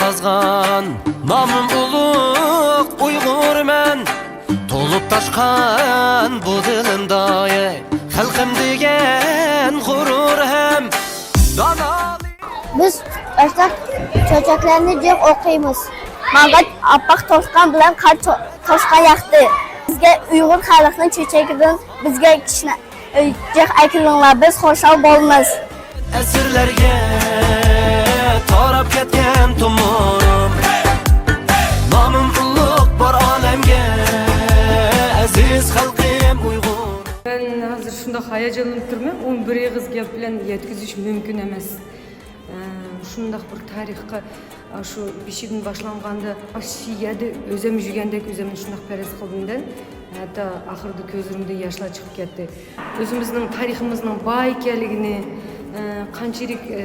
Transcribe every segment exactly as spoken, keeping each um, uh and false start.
قازغان، نامىم ئۇلۇغ ئۇيغۇرمەن. تولۇپ تاشقان بۇ دىلىمدا، خەلقىم دېگەن غۇرۇر ھەم دانالىق. بىز باشتا چۆچەكلەرنى جىق ئوقۇيمىز. ماڭا ئاپئاق توشقان بىلەن قار تو-، توشقان ياقتى. بىزگە ئۇيغۇر خەلقنىڭ چۆچىكىدىن بىزگە كىشىنى جىق ئەكىلىڭلار، بىز خۇشال بولىمىز. ئەسىرلەرگە تاراپ كەتكەن تومۇرۇم، نامىم ئۇلۇغ بار ئالەمگە، ئەزىز خەلقىم ئۇيغۇر. مەن ھازىر شۇنداق ھاياجانلىنىپ تۇرىمەن، ئون بىر ئېغىز گەپ بىلەن يەتكۈزۈش مۇمكىن ئەمەس. ئە، شۇنداق بىر تارىخقا، ئە، شۇ بېشىدىن باشلانغاندا، ئاشۇ يەردە ئۆزۈم يۈرگەندەك ئۆزۈمنى شۇنداق پەرەز قىلدىم دە، ھەتتا ئاخىرىدا كۆزلىرىمدىن ياشلار چىقىپ كەتتى. ئۆزىمىزنىڭ تارىخىمىزنىڭ بار ئىكەنلىكىنى، ئە، قانچىلىك، ئە،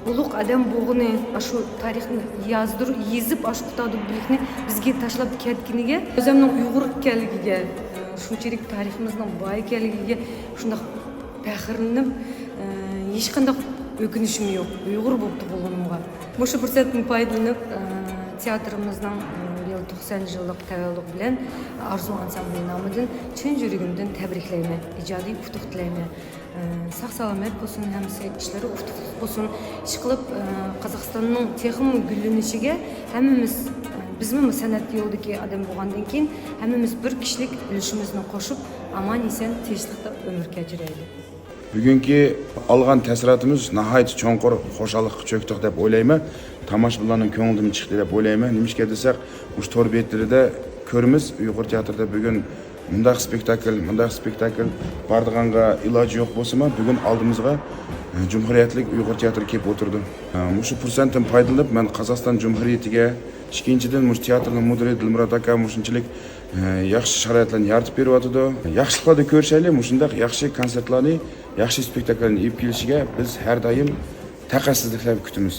ئۇلۇغ ئادەم بولغىنى، ئاشۇ تارىخنى يازدۇر-، يېزىپ، ئاشۇ قۇتادۇر بىلىكنى بىزگە تاشلاپ كەتكىنىگە، ئۆزۈمنىڭ ئۇيغۇر ئىكەنلىكىگە، ئە، شۇنچىلىك تارىخىمىزنىڭ بار ئىكەنلىكىگە شۇنداق پەخىرلىنىپ، ئە، ھېچقانداق ئۆكۈنۈشۈم يوق، ئۇيغۇر بولۇپ تۇغۇلغىنىمغا. مۇشۇ پۇرسەتتىن پايدىلىنىپ، ئە، تىياتىرىمىزنىڭ، ئە، بۇ يىل توقسان يىللىق تەۋەللۇق بىلەن ئارزۇ ئانسامبىلى نامىدىن چىن يۈرىكىمدىن تەبرىكلەيمەن، ئىجادىي ئۇتۇق تىلەيمەن. ئە، ساق-سالامەت بولسۇن، ھەممىسى ئىشلىرى ئۇتۇقلۇق بولسۇن. ئىشقىلىپ، ئە، قازاقىستاننىڭ تېخىمۇ گۈللىنىشىگە ھەممىمىز، ئە، بىزمۇ سەنئەت يولىدىكى ئادەم بولغاندىن كېيىن، ھەممىمىز بىر كىشىلىك ئۈلۈشىمىزنى قوشۇپ، ئامان-ئېسەن، تىنچلىقتا ئۆمۈر كەچۈرەيلى. بۈگۈنكى ئالغان تەسىراتىمىز ناھايىتى چوڭقۇر خۇشاللىققا چۆكتۇق دەپ ئويلايمەن. تاماشىبىنلارنىڭ كۆڭلىدىن چىقتى دەپ ئويلايمەن. نېمىشقا دېسەك، مۇشۇ تور بەتلىرىدە كۆرىمىز، ئۇيغۇر تىياتىرىدا بۈگۈن مۇنداق سپېكتاكل، مۇنداق سپېكتاكل بارىدىغانغا ئىلاجى يوق بولسىمۇ، بۈگۈن ئالدىمىزغا، ئە، جۇمھۇرىيەتلىك ئۇيغۇر تىياتىرى كېلىپ ئولتۇرىدۇ. ئە، مۇشۇ پۇرسەتتىن پايدىلىنىپ، مەن قازاقىستان جۇمھۇرىيىتىگە، ئىككىنچىدىن، مۇشۇ تىياتىرنىڭ مۇدىرى دىلمۇرات ئاكا مۇشۇنچىلىك، ئە، ياخشى شارائىتلارنى يارىتىپ بېرىۋاتىدۇ. ياخشىلىقلاردا كۆرۈشەيلى، مۇشۇنداق ياخشى كونسېرتلارنى، ياخشى سپېكتاكللارنى ئېلىپ كېلىشىگە بىز ھەر دائىم تاقەتسىزلىك بىلەن كۈتىمىز.